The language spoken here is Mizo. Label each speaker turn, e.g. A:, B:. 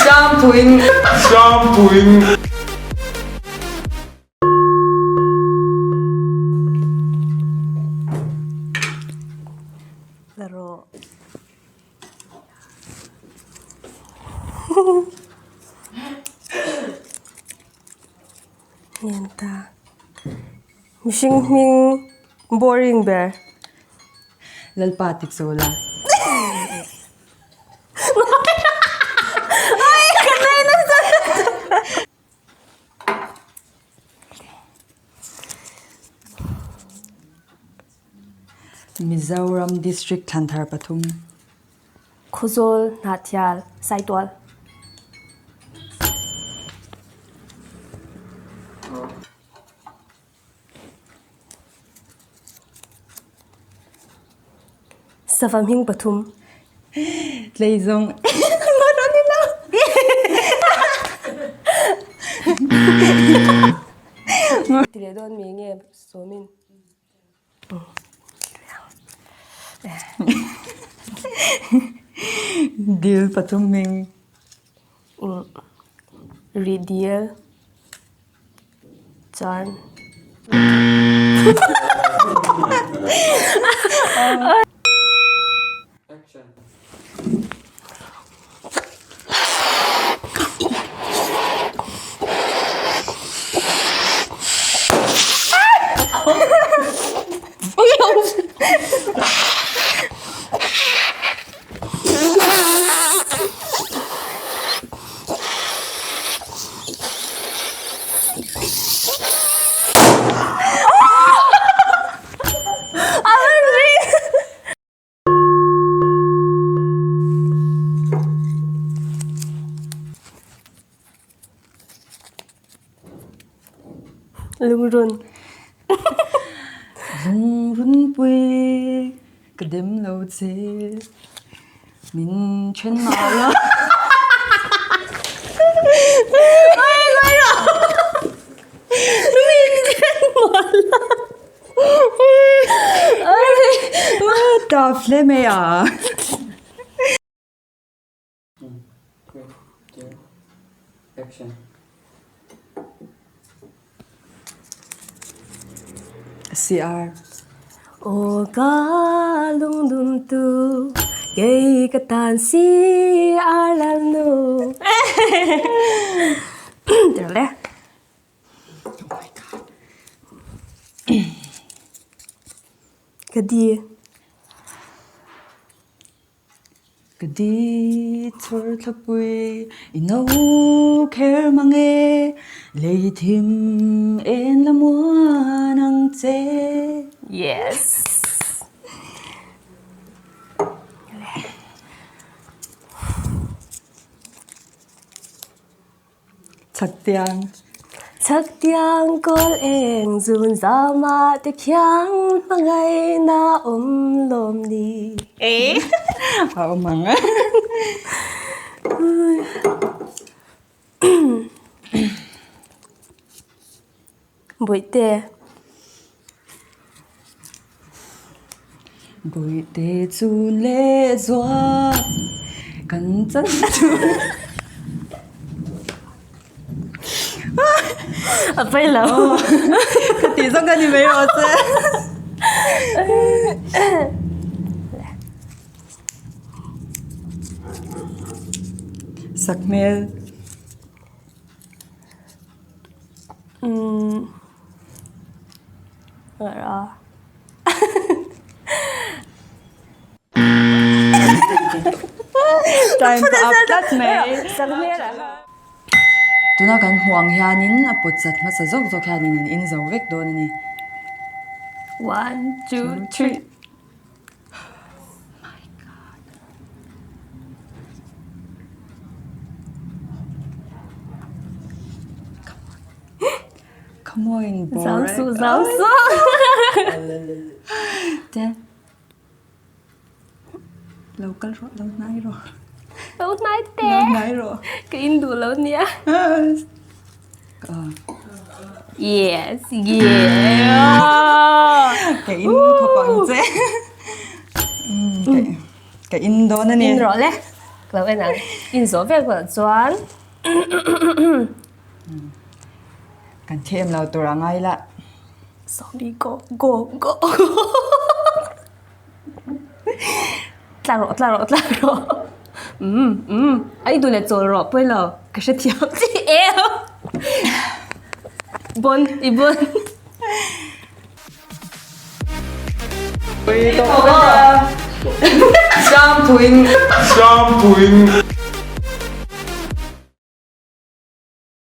A: Siampuiin.
B: Siampuiin.
C: La rawh. Nian ta. Mihring hming boring ber.
A: Lalpa ti chawl a. Mizoram District Thlanthar pathum.
C: Khawzawl, Hnahthial, Saitual. Sava hming pathum.
A: Tleizawng.
C: Ti leh dawn mi nge sawmin.
A: Dil pathum hming.
C: Ridial. Chuan. Lungrun.
A: Lungrun pui ka dem lo che min then mah la.
C: Min then mah la.
A: Taf hle mai a. CR.
C: Aw ka lungdum tu kei ka tan si a lam nu. Tirh le.
A: Oh my god.
C: Ka di.
A: Ka di chhawr thlapui i no kher mang e lei thim en la muan ang che.
C: Yes.
A: Chhaktiang.
C: Chhaktiang kawl eng zun zama te khiang hmangaihna awm lawm ni.
A: A awm ang a.
C: Bawihte.
A: Bawihte chu leh zuah kan chan chu.
C: A pawi lo.
A: Ka tih zawng ka ni mai rawh che. Sakhmel.
C: Umm Ngara.
A: Time pa up tlat mai. Tuna kan hmuh ang hianin a pawt chat hmasa zawk zawk hianin an in zo vek dawn a ni.
C: One, two, three.
A: My God. Come on, boy.
C: Zau su, zau su.
A: Te. Lo kal rawh, lo hnai rawh.
C: Lo hnai te.
A: Lo hnai rawh.
C: Ka in duh lo nia. Yes, yeah.
A: Ka in khawp ang che. Ka in dawn a ni.
C: In rawh le. Ka lo en ang. In zawh vel pawh chuan.
A: Kan thlem lo tur a ngai la.
C: Sorry go go go. Tla rawh tla rawh tla rawh. Um um a i duh leh chawl rawh pawi lo ka hrethiam chi em. Bon i bon.
A: Shampoo in.
B: Shampoo in.